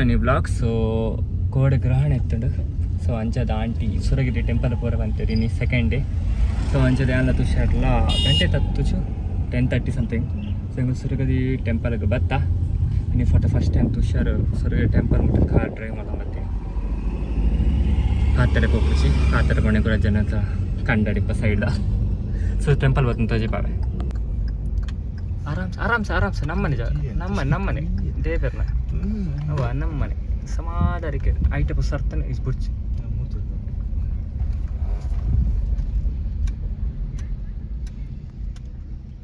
ನಿ ಬ್ಲಾಗ್. ಸೊ ಕೋಡೆ ಗ್ರಹಣ ಇತ್ತುಂಡು. ಸೊ ಅಂಚದ ಆಂಟಿ ಸುರಗಿರಿ ಟೆಂಪಲ್ ಪೂರ ಬಂತೇರಿ ನೀ ಸೆಕೆಂಡ್ ಡೇ. ಸೊ ಅಂಚದ ಯಾನ್ಲ ತುಷಾರ್ಲ ಗಂಟೆ ತತ್ತುಚು 10:30 ಸಮಥಿಂಗ್. ಸೊ ಇಂಗ್ ಸುರಗದಿ ಟೆಂಪಲ್ಗೆ ಬತ್ತ. ಇನಿ photo first time Tushar Suragiri temple ಮುಟ್ಟ ಕಾರ್ ಡ್ರೈವ್ ಮಾಡೋ ಮತ್ತೆ ಪಾತ್ರೆ ಪೋಪುಚಿ ಪಾತ್ರೆ ಪಣೆ ಕೂಡ ಜನತ ಕಂಡಡಿಪ್ಪ ಸೈಡ್. ಸೊ ಟೆಂಪಲ್ ಬತ್ತಂತ ತೋಜಿಪಾವೆ. ಆರಾಮ್ಸೆ ಆರಾಮ್ಸೆ ಆರಾಮ್ಸೆ. ನಮ್ಮನೆ ಜಾಗ, ನಮ್ಮ ನಮ್ಮನೆ ದೇವೆರ್ನ ಅವ ನಮ್ಮನೆ ಸಮಾಧಾರಿಕೆ ಐಟ ಸರ್ತನೆ is ಬುಡ್ಚಿ.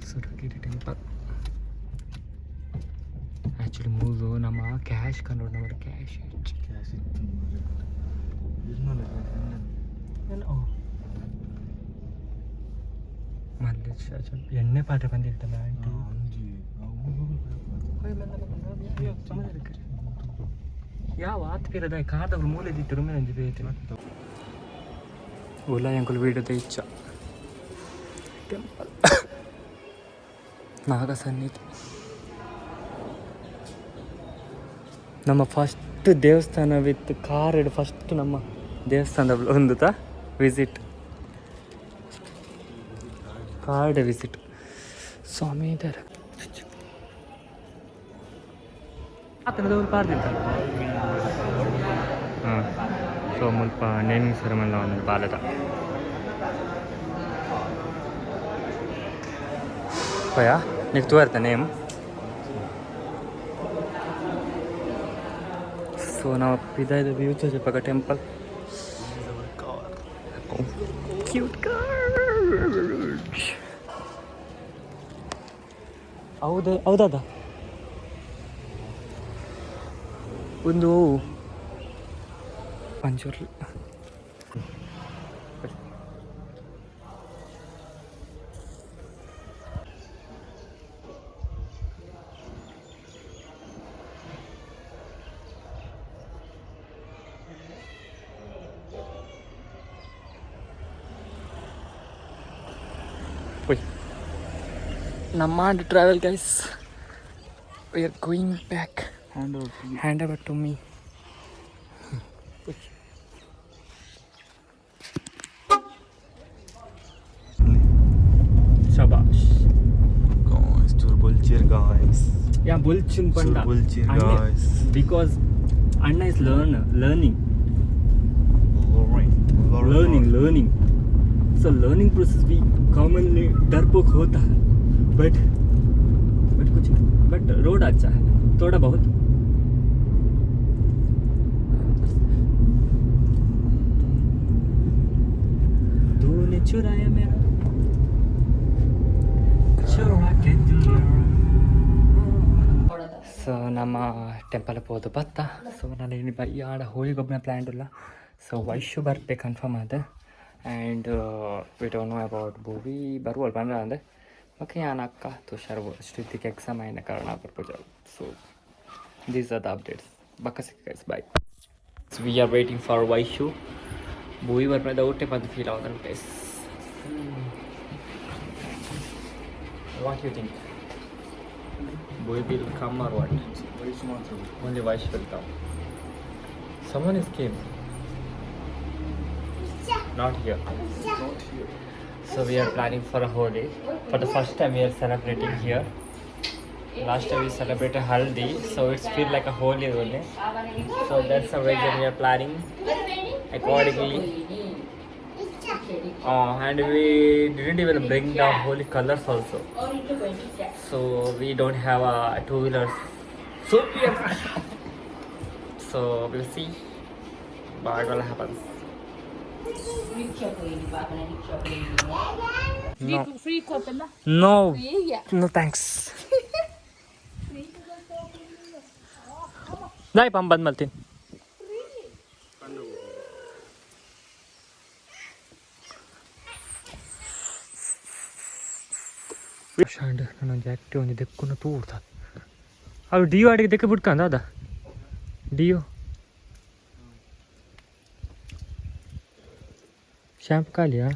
ಸುರಗಿರಿ ಟೆಂಪಲ್ ಆ್ಯಕ್ಚುಲಿ ಮೂಲು ನಮ್ಮ ಕ್ಯಾಶ್ ಕಂಡು ನಮ್ಮ ಕ್ಯಾಶ್. ಕ್ಯಾಶ್ ಇತ್ತು. ಓ ಮಲ್ಲೆ ಎಣ್ಣೆ ಪಾತ್ರೆ ಬಂದಿರ್ತಲ್ಲ ಆಂಟಿ. ಯಾವ ಆತ್ ಪಿರದ ಕಾರ್ದವ್ರು ಮೂಲೆ ದಿಟ್ಟು ರೂಮೆ ನಂಜಿ ಬೇತೆ ಉಲ್ಲ ಎಂಕುಲು ವೀಡಿಯೋದ ಇಚ್ಚ. ಟೆಂಪಲ್ ನಾಗ ಸನ್ನಿಧಿ. ನಮ್ಮ ಫಸ್ಟ್ ದೇವಸ್ಥಾನ ವಿತ್ ಕಾರ್ ಫಸ್ಟ್ ನಮ್ಮ ದೇವಸ್ಥಾನದ ಒಂದು ವಿಸಿಟ್, ಕಾರ್ಡ್ ವಿಸಿಟ್. ಸ್ವಾಮಿ ಇದ್ದಾರೆ. ಆತನದವ್ರು ಪಾರ್ದಿತ್ತ. ಹಾಂ, ಸೊ ಮುಲ್ಪ ನೇಮಿಂಗ್ ಸೆರೆಮನಿ ಒಂದು ಬಾಲದ ಪಯ ನಿಕ್ ತೂವರ್ತ ನೇಮ್. ಸೊ ನಾವು ಪಿದಾಯ್ದ ವ್ಯೂ ತೋಜಪಗ ಟೆಂಪಲ್. Cute car. ಹೌದು, ಹೌದದ. ಒಂದು ಪಂಚೂರ್ಲಿ. Wait. ನಮ್ಮ travel guys, we are going back. Hand over. Hand over to me. ಶಬಾಷ್. Guys, ಚೂರು guys. ಯಾ ಬುಲ್ಚಿನ್ ಪಂಡ. ಬುಲ್ಚಿರ್ guys. Because ಅಣ್ಣ is learning, learning, learning. So learning process भी कॉमनली डरपोक होता है, बट बट कुछ बट रोड अच्छा है थोड़ा बहुत. तूने चुराया मेरा चुरा के दिल. ಸೊ ನಮ್ಮ ಟೆಂಪಲ್ ಪೋದು ಬತ್ತ. ಸೊ ನಾನು ಇಲ್ಲಿ ಬಯ್ಯಾಡ ಹೋಳಿ ಗೊಬ್ಬರ ಪ್ಲ್ಯಾನ್ ಇಲ್ಲ. ಸೊ ವೈಶು ಬರ್ಪೆ ಕನ್ಫರ್ಮ್ ಆದ, and we don't know about ಭೂವಿ. ಬರುವಲ್ ಪಂಡ ಅಂದೆ. ಓಕೆ, ಯಾನ್ ಅಕ್ಕ ತುಷಾರ್ ಶ್ರುತಿಗೆ ಎಕ್ಸಾಮ್ ಆಯ್ನ ಕಾರಣ ಬರ್ಪುಜ. So these are the updates. ಬಕ್ಕ ಸಿಕ್ಕ guys, bye. We are waiting for Vaishu. ಭೂವಿ ಬರ್ಪೆ ಡೌಟೆ ಬಂದು ಫೀಲ್ ಆಗೋದು guys. What you think? Bhuvi will come or what? Vaishu ಮಾತ್ರ. Only Vaish will come. Someone is came. Not here. Not here. So we are planning for a Holi. For the first time we are celebrating here. Last time we celebrated Haldi, so it's feel like a Holi only. So that's the reason we are planning accordingly. And we didn't even bring the Holi colors also. So we don't have a two wheelers. So we are so we'll see what will happens. No. Free ಕೊಟ್ಟಲ್ಲ. No. No thanks. ದಾಯ್ pump bandh ಮಲ್ತೀನಿ. ಶಾಂಡ್ ನಾನೊಂದು active ಒಂದು ದೆಕ್ಕುನ ತೂಡ್ತ. ಅವು Dio ಅಡಿಗೆ ದೆಕ್ಕ ಬಿಟ್ಕಂದ ಅದ Dio shampoo ಖಾಲಿಯಾ.